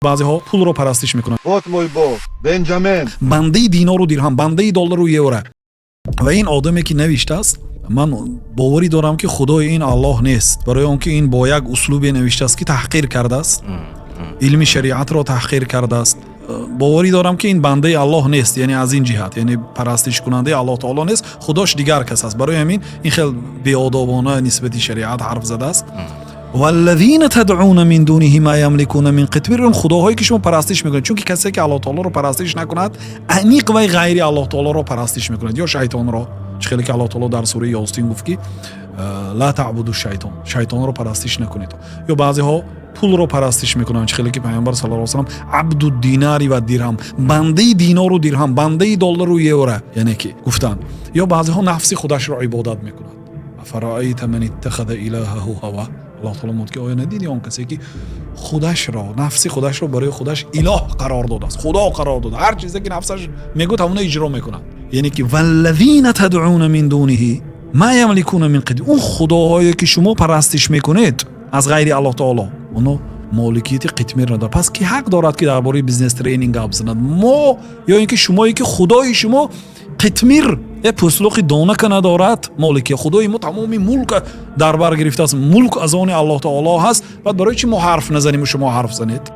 Баъзеҳо пулро парастиш мекунанд. Вот мой бог, Бенджамин. Бандаи динору дирҳам, бандаи доллару евро. Ва ин одаме, ки навиштааст, ман боварӣ дорам, ки худои ин Аллоҳ нест, барои он ки ин бо як услубе навиштааст, ки таҳқир кардааст, илми шариатро таҳқир кардааст. Боварӣ дорам, ки ин бандаи Аллоҳ нест, яъне аз ин ҷиҳат, яъне парастишкунандаи Аллоҳ таоло нест, худош дигар кас аст. Барои ҳамин ин хел беодобона нисбати шариат ҳарф задааст. والذین تدعون من دونه ما یملکون من قطمیر. Он худоҳое, ки шумо парастиш мекунед, чунки касе, ки Аллоҳ таолоро парастиш накунад, аниқ вай ғайри Аллоҳ таолоро парастиш мекунад ё шайтонро. Чӣ хеле ки Аллоҳ таоло дар сураи Ёсин гуфт, ки لا تعبدوا الشیطان, шайтонро парастиш накунед. Ё баъзеҳо пулро парастиш мекунанд, чӣ хеле ки Пайғамбар صلى الله عليه وسلم عبد الدینار والدرهم, бандаи динору дирҳам, бандаи доллару евро, яъне ки гуфтанд. Ё баъзеҳо нафси худашро ибодат мекунад. أفرأيت من اتخذ إلهه هواه. Аллоҳ таоло мегӯяд, ки оё надидӣ он касе, ки худашро, нафси худашро барои худаш илоҳ қарор додааст, худо қарор дода, ҳар чизе, ки нафсаш мегӯяд, ҳамона иҷро мекунад. Яъне ки والذین تدعون من دونه ما یملکون من قطمیر. Он худоҳое, ки шумо парастиш мекунед аз ғайри Аллоҳ таоло, оно моликияти қитмир надорад. Пас ки ҳақ дорад, ки дар бораи бизнес тренинг гап занад, мо ё ин ки шумое, ки худои шумо қитмир, як пӯслуқи донака надорад моликия? Худои мо тамоми мулка дар бар гирифтааст, мулк аз они Аллоҳ таоло ҳаст. Баъд барои чӣ мо ҳарф назанему шумо ҳарф занед?